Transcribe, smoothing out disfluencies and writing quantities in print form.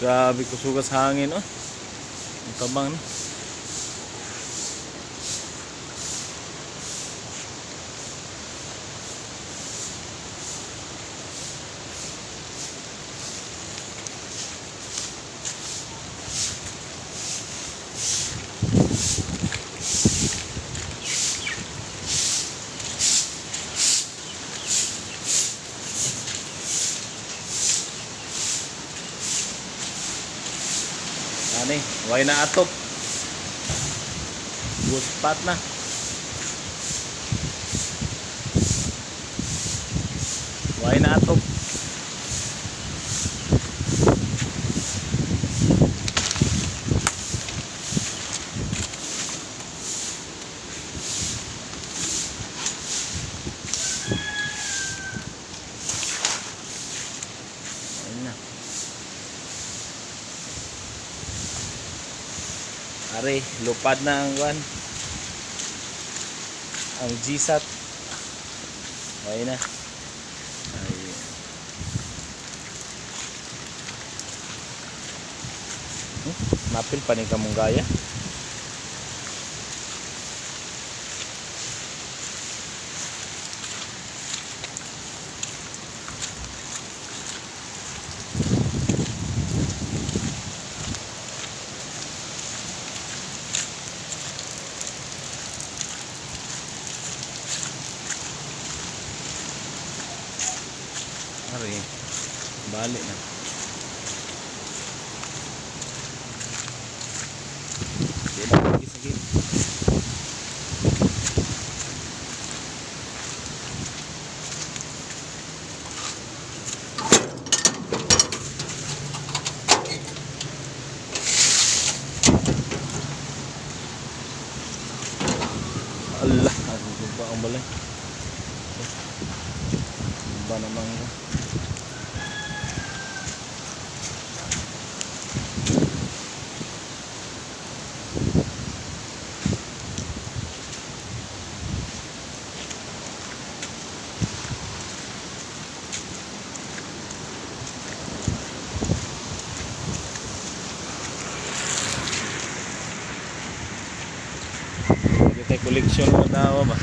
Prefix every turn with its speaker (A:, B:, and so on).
A: Grabe kusugas hangin, oh. Ang tabang ni. Ani, way na atop. Guspat na. Way na atop. Ayun na. Are, lupad na ang kwan. Ang GSAT. Ayun na. Ay. Napil pa ni kamunggaya. Are, bali na. Di na lagi sige. Allah, ang guba ang balay. Guba naman ko. Lagi tayo koleksyon mo daw ba?